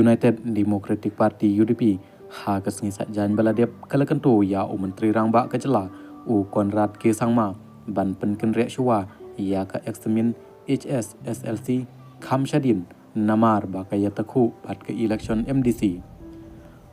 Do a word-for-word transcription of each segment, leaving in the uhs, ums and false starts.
United Democratic Party, U D P, ha ka sngi Saitjaiñ ba la dep ka la kyntu ïa u Myntri Rangbah ka jylla, u Conrad K Sangma, ban pynkynriah shuwa ïa ka eksamin H S S L C kham shadien namar ba ka ïatakhuh bad ka election M D C.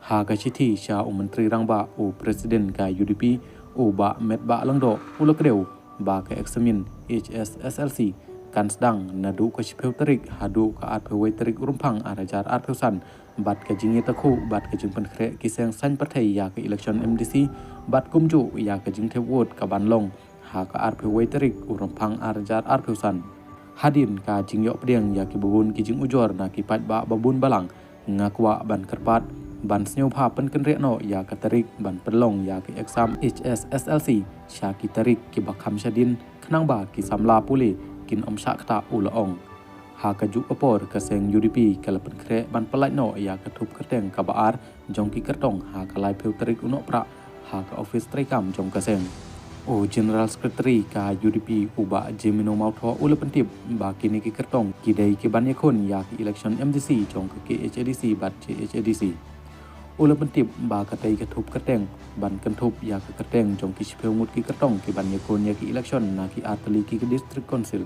Ha ka shithi sha u Myntri Rangbah, u President ka U D P, u Bah Metbah Lyngdoh, u la kdew ba ka eksamin H S S L C kan sdang naduh ka shiphew tarik haduh ka arphew wei tarik u Rymphang ar hajar arphew san, bad ka jingïatakhuh bad ka jingpynkhreh ki seng saiñ pyrthei ïa ka election M D C, bad kumjuh ïa ka jingthep vote ka ban long ha ka arphew wei tarik u Rymphang ar hajar arphew san. Hadien ka jingïoh pdiang ïa kiba bun ki jingujor na ki paidbah ba bun balang, nga kwah ban kyrpad ban sngewbha pynkynriah noh ïa ka tarik ban pynlong ïa ka exam H S S L C sha ki tarik kiba kham shadien, khnang ba ki samla pule kin ym shah ktah, u la ong. Ha kajuh ka por, ka seng U D P ka la pynkhreh ban pyllait noh ïa ka thup kyrteng kaba ar jong ki kyrtong ha ka laiphew tarik u Nohprah ha ka ophis treikam jong ka seng. U General Secretary ka U D P, u Bah Jemino Mawthoh, u la pyntip ba kine ki kyrtong ki dei ki ban ïakhun ïa ka election M D C jong ka K H A D C bad J H A D C. U la pyntip ba katei ka thup kyrteng ban kynthup ïa ka kyrteng jong ki shiphew ngut ki kyrtong ki ban ïakhun ïa ka election na ki artylli ki District Council.